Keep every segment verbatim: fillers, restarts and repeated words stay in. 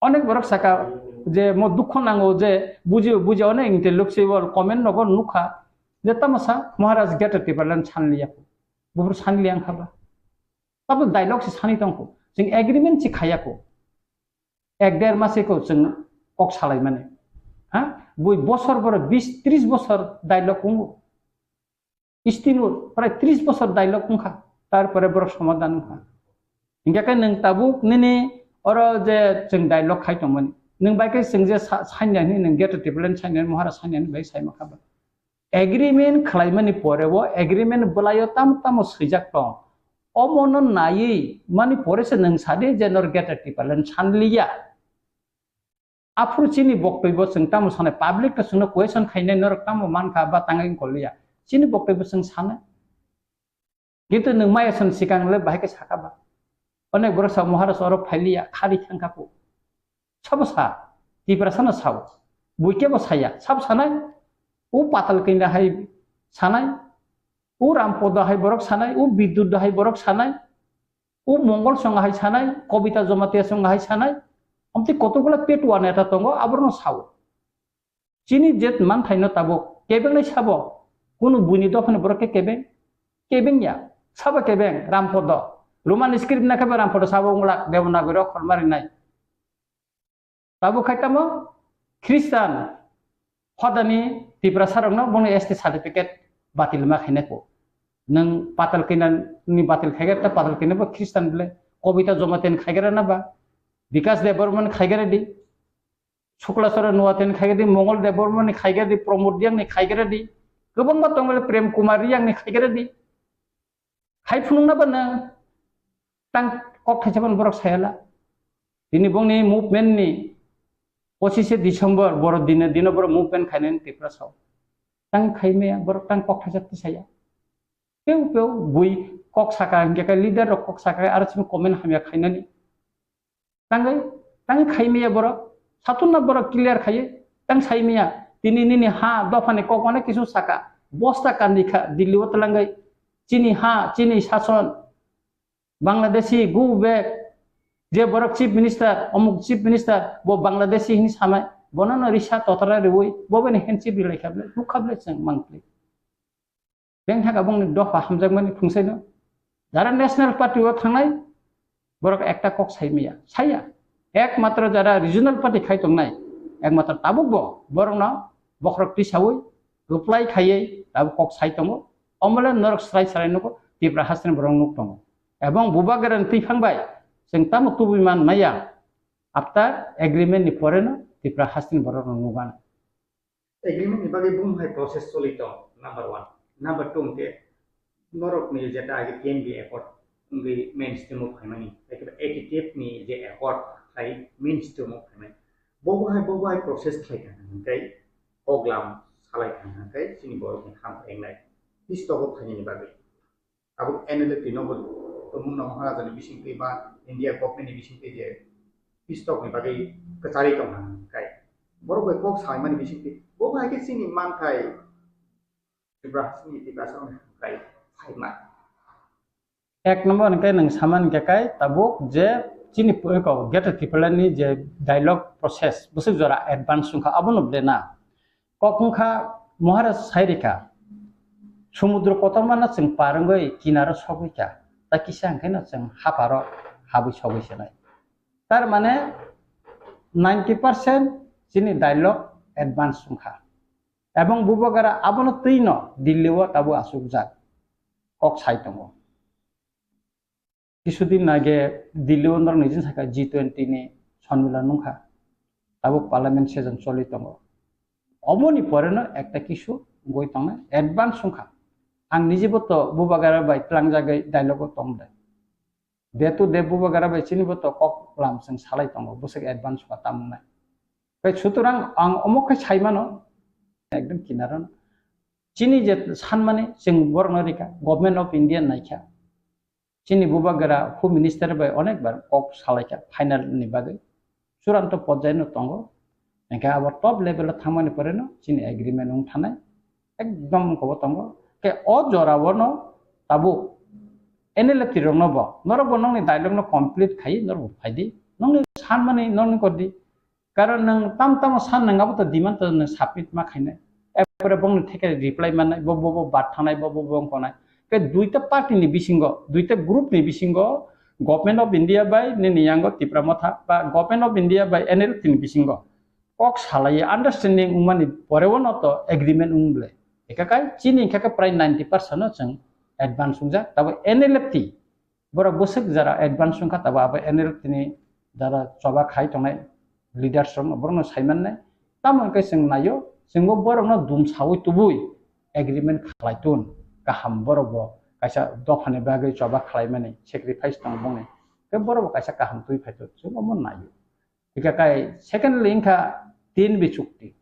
Onek borok saka je mo dukho nango je buji buji onek intellectual comment nogo nukha je tamo sa Maharaj Greater Tipraland sanliya ko. Buphuru sanliya wngkha ba. Tabo dialogue se sani tongkho. Chwng agreement se khaya ko. Ek der mase ko chwng kok salai mane. Ha? Bui bosor boro bis tris bosor dialogue wngkho. Istinur prai tris bosor dialogue wngkha, tarpore borok somadhan wngkha. Hingkhe khe nwng tabuk nini oro je chwng dialogue khai tongmani, nwng bai khe chwng je sa-, sanya hwnwi nwng Greater Tipraland sanya hwnwi, Maharaj sanya hwnwi bai sai mankha ba. Agreement khwlaimani pore o agreement bwlaio tamo tamo swijak tong, omono naiwi mani pore se nwng sadi je nor Greater Tipraland sanliya. Aphuru chini boktwi bo chwng tamo sanai, public to chwngno question khainai, norok tamo mankha ba tangwi wngkoliya. Chini boktwi bo chwng sanai. Kintu nwng maya swn sikang le bahai khe sakha ba. Onek borok sa Maharaj oro phailiya, khari thangkha ko. Sabo sa, Tiprasa no sao. Buike bo saya, sabo sanai. O Patal Kanya hai sanai. O Rampodo hai borok sanai, o Bidyut hai borok sanai. O Mongol song hai sanai, Kobita Jamatia song hai sanai, amtwi kotokgula petua neta tongo, aborno sao. Chini jet manthaino tabuk kebengnai sabo, kunu buini dophani borok khe kebeng, kebeng ya, sabo kebeng, Rampodo. Roman script na khe Rampodo sabo wngla Devanagari okhor marinai. Tabuk khai tamo Christian hodani Tiprasa rokno bongni S T certificate batil ma khainai ko. Nwng Patal Kanya ni batil khaiger ta Patal Kanya bo Christian bile. Kobita Jamatia ni khaiger na ba. Bikas Debbarma ni khaiger di. Shukla Charan Noatia ni khaiger di, Mongol Debbarma ni khaiger di, Pramod Reang ni khaiger di. Kwbangma tong bile Prem Kumar Reang ni khaiger di. Hai phunukna ba nwng tang kok thaisa phano borok sayala. Tini bongni movement ni pochishe December boro dine dino borok movement khainani Tiprasa o. Tang khaimaya borok tang kok thaisa tisaya. Peu peu bui kok saka hingke ka leader rok kok saka aro simi comment hamya khainani. Tangwi, tangwi khaimaya borok, satunna borok clear khaiye, tang saimaya, tini nini ha dophani kok onek kisu saka, bosta kandi kha, Delhi o twlangwi, chini ha, chini sason, Bangladeshi, go back, je borok chief minister, omuk chief minister, bo Bangladeshi hini samai, bono no risa totara riwi, bo bini handship rilai kha bwle, nukha bwle chwng mangpli. Beng thaka bongni dopha hamjakmani phungsaino. Jara National Party o thangnai, borok ekta kok sai maya, saya. Ekmatro jara regional party khai tongnai, ekmatro tabuk bo borokno bokhorok tisaui, reply khaiwi tabuk kok sai tongo. Omole norok srai srai nugo, Tipra hasteni borok nuk tongo. Ebong Bubagra ni twiphang bai chwng tamo tubui man maya, after agreement ni pore no Tipra hasteni borok no nugano. Agreement ni bagwi bum hai process choli tong, number one. Number two hwnkhe norok ni jeta age T M B accord wngwi mainstream o phaimani, tei khe A T T F ni je accord hai mainstream o phaimani. Bo bo hai, bo bo hai process khlai kha hwnkhe kok lam salai kha hwnkhe chini borok ni ham engnai. Pistogo phainani bagwi. Abo N L F T nogo tongmung no Maharaja ni bisingtwi ba India government ni bisingtwi je pistok ni bagwi kwcharwi tong kha kai. Borok bai kok saimani bisingtwi bo bai khe chini manthai Tiprasa ni Tiprasa ni kai phaima. Ek number hwnkhe nwng samani khe kai tabuk je chini pui-, ko Greater Tipraland ni je dialogue process bwswk jora advance wngkha abono ble na. Kok wngkha Maharaj sai rikha, sumudro kotorma no chwng par wngwi kinaro sogwi kha, ta kisa hwnkhe no chwng haparo habwi sogwi se nai. Tar mane ninety percent chini dialogue advance wngkha. Ebong Bubagra abono twi no Delhi o tabuk achukjak kok sai tongo. Kisudin age Delhi o norok nijin saka G twenty ni sonmilan wngkha. Tabuk parliament session choli tongo. Omoni pore no ekta kisu wngwi tongnai, advance wngkha. Ang nijibo to Bubagra bai tlangjagwi dialogue o tong de. Day to day Bubagra bai chinibo to kok lam chwng salai tongo, bwswk advance wngkha tamo wngnai. Tei sutorang ang omo khe sai mano, ekdom kinaro no. Chini je sanmani chwng borokno rikha, Government of India naikha. Chini Bubagra Home Minister bai onek bar kok salaikha final ni bagwi. Churanto porjai no tongo. Hingkhe abo top level o thangmani pore no chini agreement wng thanai. Ekdom wngkha bo tongo. Khe o jora o no tabuk N L F T rok no bo, norok bo nokni dialogue no complete khai norok bo phaidi. Nongni sanmani nongni kordi. Karon nwng tam tamo san nang abo to demand to nwng submit ma khainai. Epore bongni theke reply mannai, bo, bo, bo bat thangnai, bo, bo, bo wngkha nai. Ke duita party ni bisingo, duita group ni bisingo, Government of India bai nini yango Tipra Motha ba Government of India bai N L F ni bisingo kok salai understanding wngmani pore o no to agreement wng ble. Eka kai chini khe prai ninety percent no chwng advance wngjak. Tabo N L F T borok bwswk jora advance wngkha, tabo abo N L F T ni jara choba khai tongnai leaders rok no borok no sai mannai. Tamo hwnkhe chwng naio, chwngbo borok no dum saui tubui agreement khlai tun kaham, borok bo kaisa dopha ni bagwi choba khlai mani sacrifice tong bongni, tei borok bo kaisa kaham twi phai tun, chwng omo naio. Hingkha kai secondly wngkha tin bi chukti.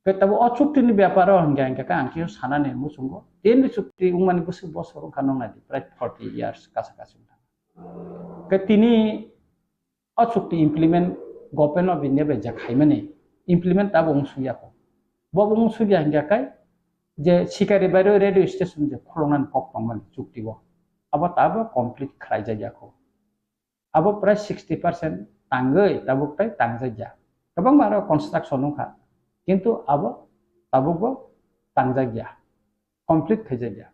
Ke tabo o chukti ni bepar o hingkha hingkha khe ang khe sanani muchungo. Tin bi chukti wngmani bwswk bosor wngkha nong nai di, prai forty years kasa kasa wngkha. Ke tini o chukti implement Government of India bai je khaimani implement tabo wng sugya kho. Bo bo wng sugya hingkha kai je Sikari bai radio station je khuloknani kok tongmani chukti bo. Abo tabo complete khlai jakya kho. Abo prai sixty percent tangwi tabuk tai tangjakya. Kwbangma aro construction wngkha, kintu abo tabukbo tangjakya, complete khaijakya.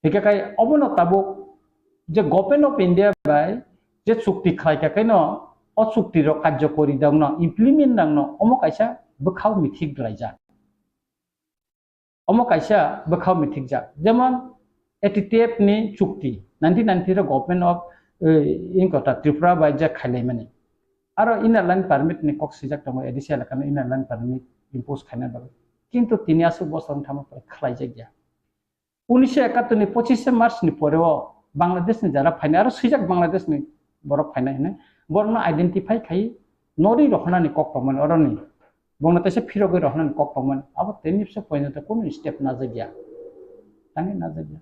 Hingkhe kai obono tabuk je Government of India bai je chukti khlaikha khaino o chukti rok karjokori dangno, implement dangno omo kaisa bwkhao mithik dwlaijak. Omo kaisa bwkhao mithikjak. Jemon A T T F ni chukti, nineteen ninety-three Government of, eh, Inkota Tripura bai je khailaimani. Aro Inner Line Permit ni kok swijak tongo, A D C elaka no Inner Line Permit impose khaina bagwi. Kintu tini aswk bosor wng thangma pore khlaijakya. Unisho ekattor ni pochishe March ni pore o Bangladesh ni jara phainai, aro swijak Bangladesh ni borok phainai hinwi. Borokno identify khai norwi rohornani kok tongmani oroni. Bongno teisa phirogwi rohornani kok tongmani. Abo tei nipso pointo kunu step najakya. Tangwi najakya.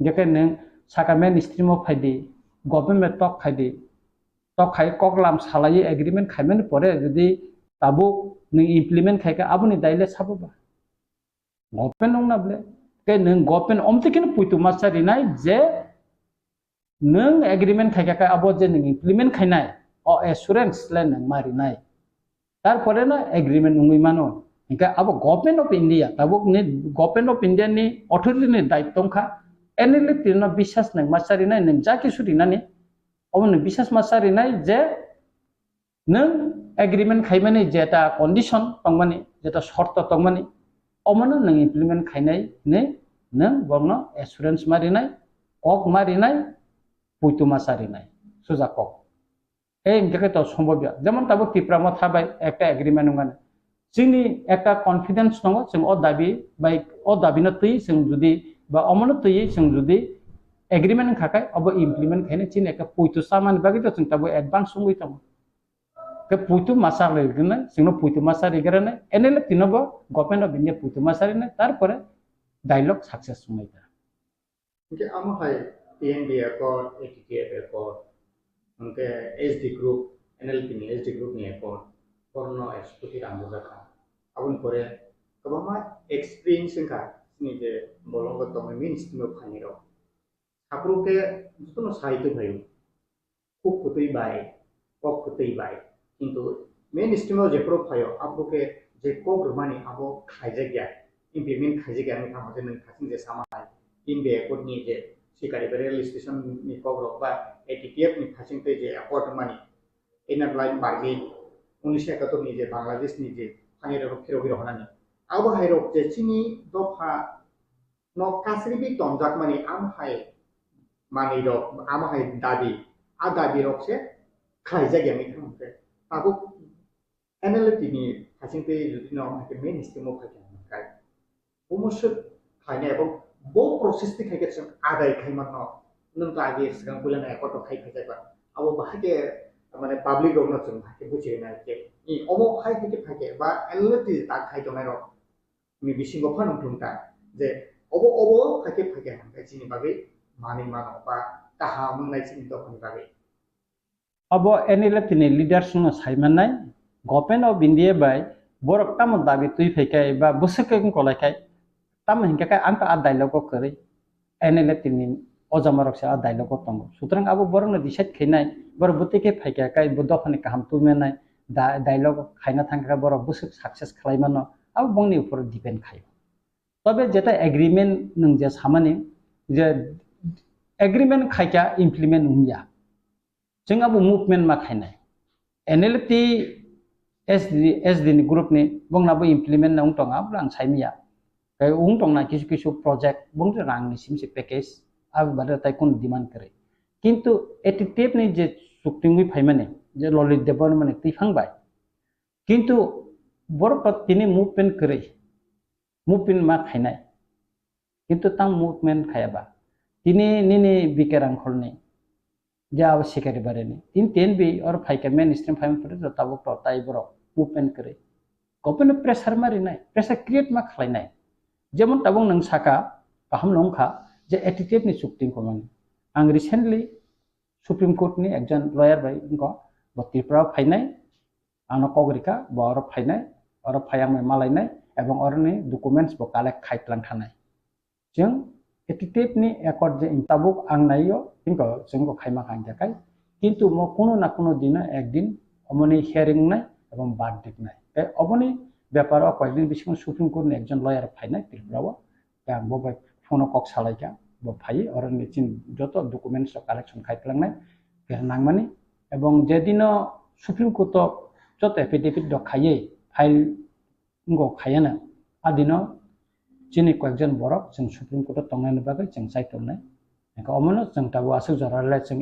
Jekhe nwng saka mainstream o phaidi, government tok khaidi, tok khai koklam salaiwi agreement khaimani pore jodi tabuk nwng implement khaikha aboni daile sabo ba? Government wngna ble. Tei nwng government omtwi kheno poito masa rinai je nwng agreement khaikha khe abo je nwng implement khainai, o assurance le nwng ma rinai. Tarpore no agreement wngwi mano. Hinkhe abo Government of India, tabuk ni Government of India ni authority ni daitto wngkha, N L F T no bisas nwng masa rinai, nwng ja kisu rinani, obo nwng bisas masa rinai je nwng agreement khaimani jeta condition tongmani, jeta shorto tongmani, omono nwng implement khainai hinwi nwng borokno assurance ma rinai, kok ma rinai, poito masa rinai, suja kok. Ei hingkhe khe to sombobya. Jemon tabuk Tipra Motha bai ekta agreement wngmani. Chini ekta confidence tongo, chwng o dabi bai, o dabi no twi chwng jodi, ba omo no twi chwng jodi agreement wngkha khe, obo implement khainai chini ekta poito chamani bagwi to chwng tabuk advance wngwi tongo. Khe poito masa rigwrwinai, chwngno poito masa rigwrwinai, N L F T no bo Government of India poito masa rinai, tarpore dialogue success wngnai ta. Hingke amo hai T N B accord, A T T F accord, hingke S D group, N L P ni S D group ni accord, borno executive ang bujak kha. Aboni pore kwbangma experience wngkha, chini je bolongo tongwi ministry no phainai rok. Aphuru khe jotono sai tongphaio. Kuk kwtwi bai, kok kwtwi bai. Kintu mainstream o jephuru phaio, aphuru khe je kok rwmani abo khlaijakya, implement khaijakya wngwi thangma je nwng thasing je sama hai. India accord ni je Sikari bai rail station ni kok rok ba A T T F ni thasing tei je accord rwmani Inner Line Permit, unisho ekattor ni je Bangladesh ni je thani rok phirogwi rohornani. Abo hai rok je chini dopha no kasribi tonjakmani amo hai manwi rok, amo hai dabi, a dabi rok se khlaijak ya wngwi thang khe. Tabuk N L F T ni thasing twi jodi no hwnkhe main stream o phai khe hwnkhe. Omo se khlainai abo bo process twi khai khe chwng adai khai manno. Nwng to age swkang puila nai accord rok khai phaijak ba. Abo bahai khe mane public rok no chwng bahai khe buchi rwnai khe. I omo khai khe phai khe ba N L F T tak khai tongnai rok ni bisingo phano wngthung ta je obo, obo phaikhe, phaikhe hwnkhe chini bagwi manwi mano ba kaham wngnai chini dophani bagwi. Abo N L F T ni leaders no sai mannai, Government of India bai borok tamo dabi twi phai khe ba bwswk khe wng kolai khai, tamo hinkhe khe ang to a dialogue o kwrwi N L F T ni O jama rok se a dialogue o tongo. Sutrang abo borok no decide khainai, borok bwtwi khe phaikha kai bo dophani kaham tumenai, da-, dialogue khaina thangkha borok bwswk success khlai mano, abo bongni upor depend khaio. Tobe jeta agreement nwng je samani je agreement khaikha implement wngya. Chwng abo movement ma khainai. N L F T S D, S D ni group ni bongna bo implement na wng tongo, abo ang sai manya. Kai wng tongna kisu kisu project bong rang ni sim se package, abo bade tai kun demand kwrwi. Kintu A T T F ni je chuktingwi phaimani, je Lalit Debbarma ni twi phang bai. Kintu borok to tini movement kwrwi, movement ma khainai. Kintu tang movement khaya ba. Tini nini B K Rangkholni, je abo Sikari Barini. Tin tin bi or phaikha mainstream phaima pore to tabuk to tai borok movement kwrwi. Government pressure ma rinai, pressure create ma khlainai. Jemon tabuk nwng saka, kaham no wngkha, je A T T F ni chukti wngkha mani. Ang recently Supreme Court ni ekjon lawyer bai wngkha, bo Tripura o phainai, ano kok rikha, bo oro phainai, oro phai ang bai malainai, ebong oroni documents bo collect khai tlang thanai. Chwng A T T F ni accord je tabuk ang naio, hinko chwng bo khaima kha hingkha kai. Kintu mo kuno na kuno dino ekdin omoni hearing nai ebong verdict nai. Tei oboni beparo koyekdin bisingo Supreme Court ni ekjon lawyer phainai Tripura o. Tei ang bo bai phone o kok salaikha, bo phai, oro ni chini joto documents rok collection khai tlangnai, khe nangmani. Ebong je dino Supreme Court o joto affidavit rok khaiwi file wngkha khaiya na, a dino chini koyekjon borok chwng Supreme Court o tongnani bagwi chwng chai tongnai. Hingkhe omono chwng tabuk aswk jora le chwng